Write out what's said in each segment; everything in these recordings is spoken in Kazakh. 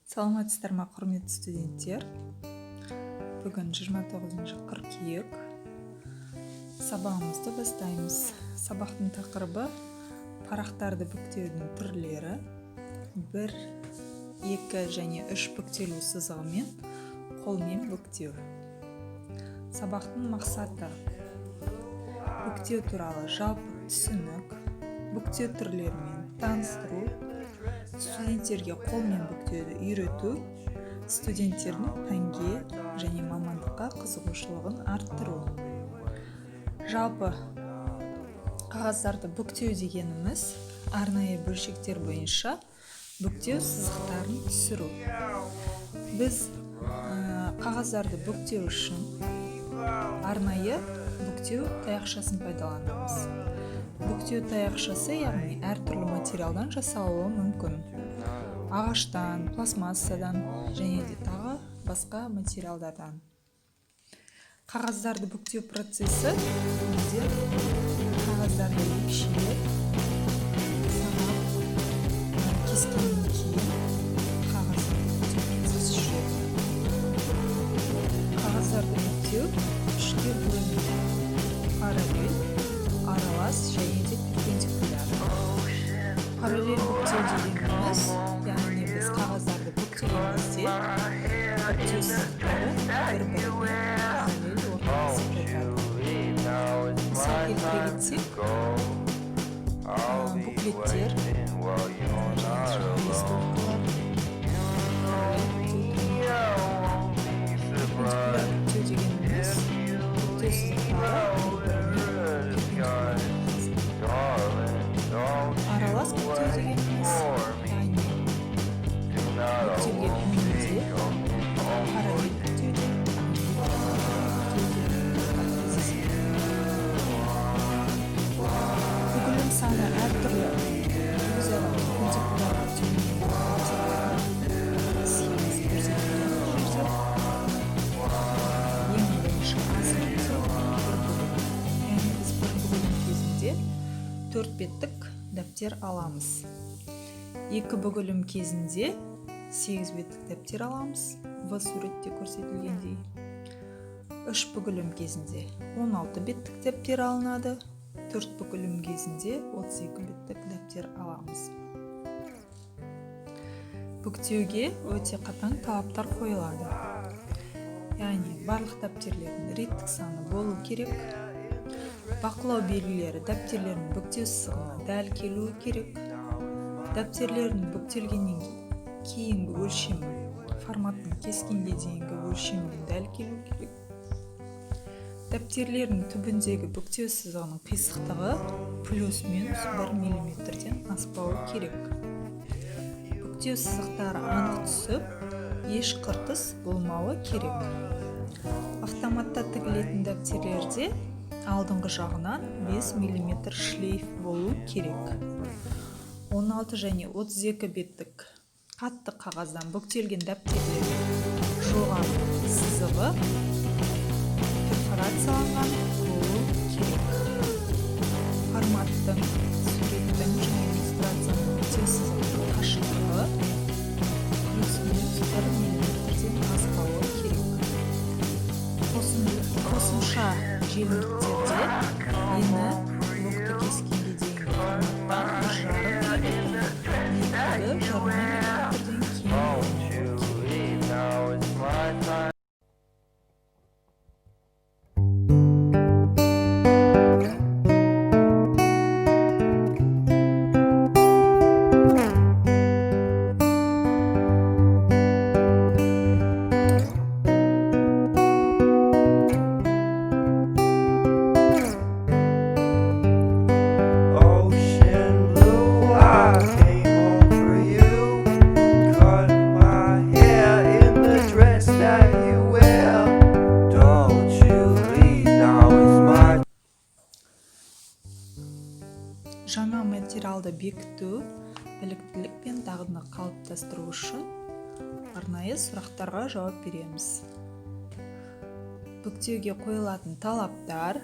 Саламатсыздар ма, құрметті студенттер! Бүгін 29 қыркүйек, сабағымызды бастаймыз. Сабақтың тақырыбы: парақтарды бүктеудің түрлері, бір, екі және үш бүктелу сызығымен қолмен бүктеу. Сабақтың мақсаты: бүктеу туралы жалпы түсінік, бүктеу түрлерімен таныстыру, студенттерге қолмен бүктеуді үйрету, студенттердің пәнге және мамандыққа қызығушылығын арттыру. Жалпы, қағаздарды бүктеу дегеніміз — арнайы бөлшектер бойынша бүктеу сызықтарын түсіру. Біз қағаздарды бүктеу үшін арнайы бүктеу таяқшасын пайдаланамыз. Бүктеу таяқшасы, яғни, әртүрлі материалдан жасалуы мүмкін: ағаштан, пластмассадан және де тағы басқа материалдардан. Қағаздарды бүктеу процесі: біздер қағаздарды екшелеп, санап, кескеннен кейін қағазды бүктеу процесі жүреді. Қағаздарды бүктеу үшке бөлінеді: параллель, аралас және де перпендикуляр. Параллель бүктеу дегеніміз, яғни, біз қағаздарды бүктеген кезде бүктеу сызықтары бір біріне параллель орналасып жатады. Мысал келтіре кетсек, буклеттер және листовкалар параллель бүктеу түрінде жатады. Перпендикуляр бүктеу дегеніміз — бүктеу сызықтары бір біріне перпендикуляр орналасқан. Аралас бүктеу дегеніміз, яғни, бүктелген өнімде параллель бүктеуде, бүктеуде кездеседі. Бүгілім саны әртүрлі өзара перпендикуляр бүктелмеген дәптердің схемасы көрсетілген. Бұл жерде ең бірінші аз бүктеу — бір бүгілім, яғни біз бір бүгілім кезінде төрт беттік дәптер аламыз, екі бүгілім кезінде сегіз беттік дәптер аламыз, в суретте көрсетілгендей. Үш бүгілім кезінде 16 беттік дәптер алынады, төрт бүгілім кезінде 32 беттік дәптер аламыз. Бүктеуге өте қатаң талаптар қойылады, яғни барлық дәптерлердің реттік саны болу керек, бақылау белгілері дәптерлердің бүктеу сызығына дәл келуі керек, дәптерлердің бүктелгеннен кейінгі өлшемі форматтың кескенге дейінгі өлшеміне дәл келу керек, дәптерлердің түбіндегі бүктеу сызығының қисықтығы плюс минус 1 миллиметрден аспауы керек, бүктеу сызықтары анық түсіп, еш қыртыс болмауы керек. Автоматта тігілетін дәптерлерде алдыңғы жағынан 5 мм шлейф болу керек. 16 және 32 беттік қатты қағаздан бүктелген дәптерлердің жоғарғы сызығы перфорацияланған болу керек. Форматтың, суреттің және иллюстрацияның бүктеу сызығының қашықтығы плюс минус 1 миллиметрден аспауы керек. Қосымша желімдіктерде ені блокты кескенге дейінгі форматтан 1,5 миллиметр, биіктігі жарым миллиметрден кем болмауы керек. Ocean blue, I came home for you. Cut my hair in the dress that you wear. Don't you leave now, it's my Жаңа материалды бекіту, біліктілік пен дағдыны қалыптастыру үшін арнайы сұрақтарға жауап береміз. Бүктеуге қойылатын талаптар.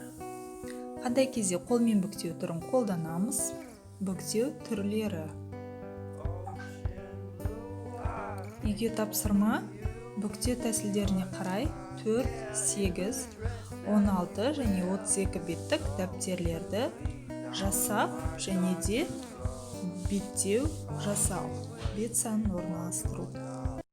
Қандай кезде қолмен бүктеу түрін қолданамыз? Бүктеу түрлері. Үйге тапсырма: бүктеу тәсілдеріне қарай 4, 8, 16 және 32 беттік дәптерлерді жасап және де беттеу жасау, бет санын орналастыру.